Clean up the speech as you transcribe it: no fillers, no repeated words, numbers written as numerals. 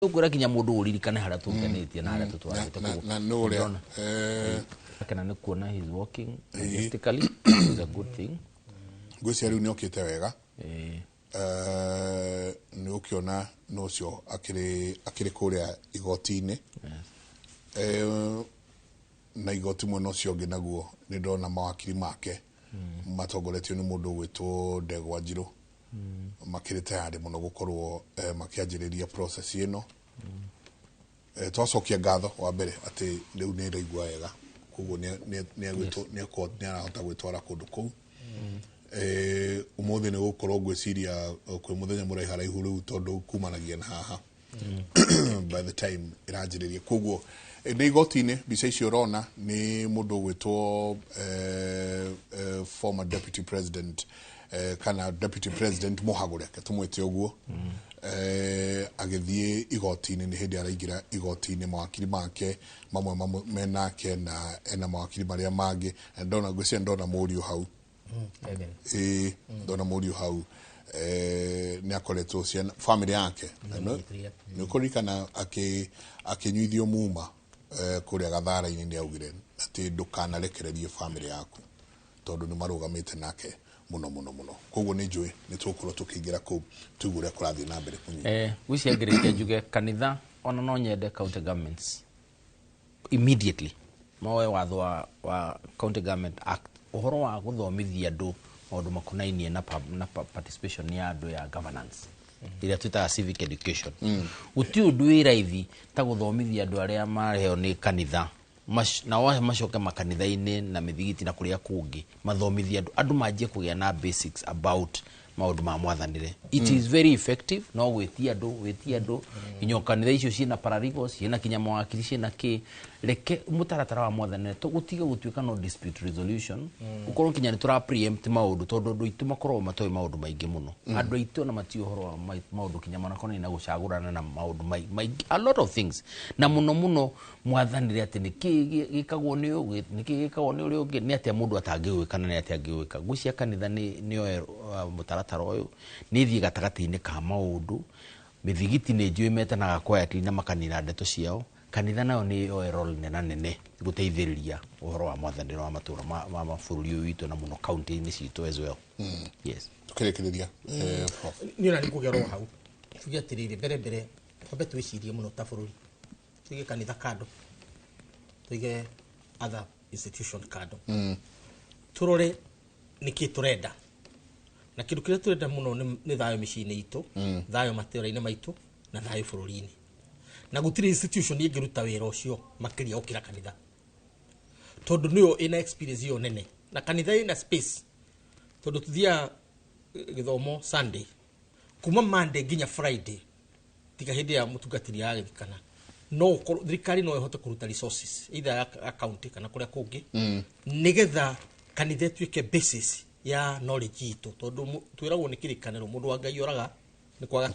Ũkwĩra kinya mũndũ ũririkane harĩa tũrutanĩtie na harĩa tũtwarĩte. Na nĩ ũrĩa Kena nĩ kuona he's walking majestically is a good thing. Ngwĩciria rĩu nĩ okĩte wega. Nĩ ũkĩona nĩ ũcio akĩrĩ kũrĩa igoti-inĩ. Na igoti mwena ũcio ũngĩ naguo nĩ ndona mawakiri make matongoretio nĩ mũndũ ũgwĩtwo Ndegwa Njirũ makĩrĩ tayarĩ mũno gũkorwo makĩanjĩrĩria process ĩno. Twacokia ngatho wa mbere atĩ rĩu nĩ ĩraigua wega, koguo nĩ arahota gwĩtwara kũndũ kũu. Ũmũthĩ nĩ gũkorwo ngwĩciria kwĩ mũthenya mũraiharaihu rĩu tondũ kumanagia na haha by the time ĩranjĩrĩria. Koguo nĩ igoti-inĩ, mbica icio ũrona nĩ mũndũ ũgwĩtwo former deputy president kana deputy president mũhagũre, reke tũmwĩte ũguo, agĩthiĩ igoti-inĩ. Nĩ hĩndĩ araingĩra igoti-inĩ, mawakiri make mamwe menake na ena mawakiri marĩa mangĩ. Na ndona, ngwĩciria ndona mũriũ hau. Evan. Ĩĩ, ndona mũriũ hau. Nĩ akoretwo ciana family yake. Nĩmũnyitĩrĩire. Nĩ ũkũririkana akĩnyuithio muma kũrĩa Gathara-inĩ, nĩ augire atĩ ndũkanarekererie family yaku tondũ nĩ marũgamĩte nake mũno mũno mũno. Koguo nĩ njũĩ nĩ tũgũkorwo tũkĩingĩra kũu tũigue ũrĩa kũrathiĩ na mbere kũnyita. Gwĩciria ngĩrĩkia njuge kanitha ona no nyende county governments immediately moe watho wa County Government Act, ũhoro wa gũthomithia andũ maũndũ makonainie na participation ya andũ ya governance ĩrĩa twĩtaga civic education. Gũtirĩ ũndũ wĩ raithi ta gũthomithia andũ arĩa mareheo nĩ kanitha, nao macoke makanitha-inĩ na mĩthigiti na kũrĩa kũngĩ mathomithie andũ, andũ manjie kũgĩa na basics about maũndũ ma mwathanĩre. It is very effective. No gwĩtia andũ, gwĩtia andũ nginya kanitha icio ciĩna paralegals, ciĩna kinya mawakiri, ciĩna kĩ. Reke mũtaratara wa mwathanĩre gũtige gũtuĩka no dispute resolution, ũkorwo kinya nĩ tũra preempt maũndũ tondũ andũ aitũ makoragwo matoĩ maũndũ maingĩ mũno. Andũ aitũ ona matiũĩ ũhoro wa maũndũ kinya manakonainie na gũcagũrana na maũndũ maingĩ, a lot of things, na mũno mũno mwathanĩre atĩ nĩ kĩ gĩkagwo nĩ ũyũ, nĩ kĩ gĩkagwo nĩ ũrĩa ũngĩ, nĩ atĩa mũndũ atangĩgwĩka na nĩ atĩa angĩgwĩka. Ngwĩciria kanitha nĩ nĩoe mũtaratara ũyũ, nĩ ĩthiĩ gatagatĩ-inĩ ka maũndũ. Mĩthigiti nĩ njũĩ metanaga quietly na makanina ndeto ciao. Kanitha nayo nĩ yoe role nena nene gũteithĩrĩria ũhoro wa mwathanĩre wa matũra ma mabũrũri ũyũ witũ na mũno kaunti-inĩ citũ as well, yes. Tukĩrĩkĩrĩria, Prof. Niĩ ona nĩ ngũgera o hau tuge atĩrĩrĩ, mbere mbere twambe twĩcirie mũno ta bũrũri, tuige kanitha kando, tuige other institution kando, turore nĩkĩ tũrenda. Na kĩndũ kĩrĩa tũrenda mũno nĩ thayũ mĩciĩ-inĩ itũ, thayũ matũra-inĩ maitũ na thayũ bũrũri-inĩ. Na gũtirĩ institution ĩngĩruta wĩra ũcio makĩria gũkĩra kanitha tondũ nĩyo ĩna experience ĩyo nene, na kanitha ĩna space tondũ tũthiaga gĩthomo Sunday, kuma Monday nginya Friday, tiga hĩndĩ ya mũtungatĩri agĩthikana. No ũkorwo thirikari no ĩhote kũruta resources either ya county kana kũrĩa kũngĩ nĩgetha kanitha ĩtuĩke basis ya knowledge itũ tondũ twĩragwo nĩ kĩrĩkanĩro mũndũ wa Ngai oraga nĩ kwaga.